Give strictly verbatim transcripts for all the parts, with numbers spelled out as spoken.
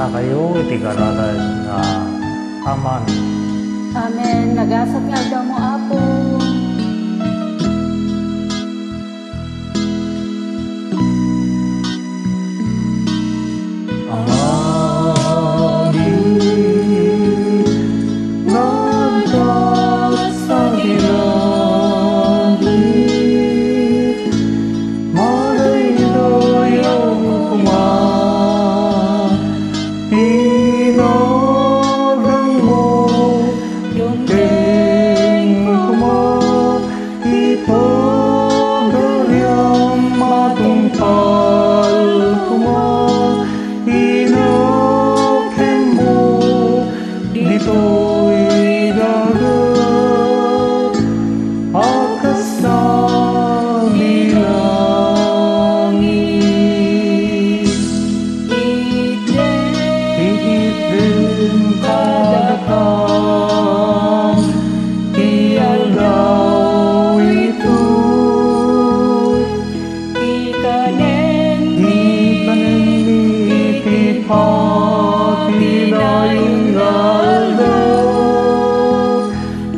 Kayo iti kararas nga Aman. Amen. Nagasat nga aldawmo, Apo. Amin nga adda sadi langit, madaydayaw koma ti naganmo, dumteng koma ti pagariam, matungpal koma ti nakemmo ditoy daga a kas langit. Itdem kadakam ti aldaw itoy, ti kanenmi, ti kanenmi iti patinayon nga aldaw.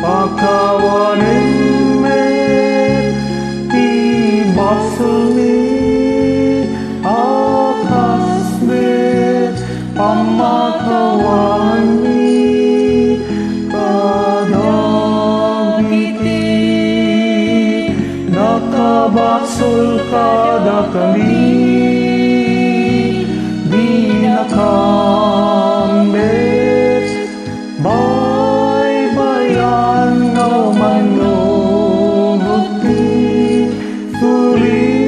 Pakawanem met ti basolmi a kas met pammakawanmi kadagiti nakabasol kadakami. Dinakam met baybay-an nga umannurot ti sulisog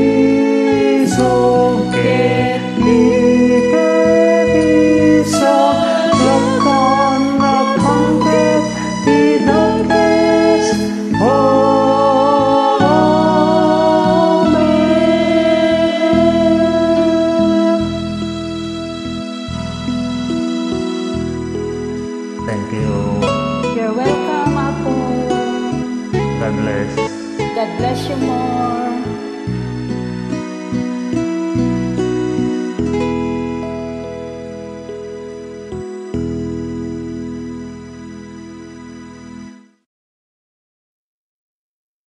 ket di ket isa, lakkan a pangted ti dakes. Amen. Thank you. You're welcome, Apo. God bless. God bless you more.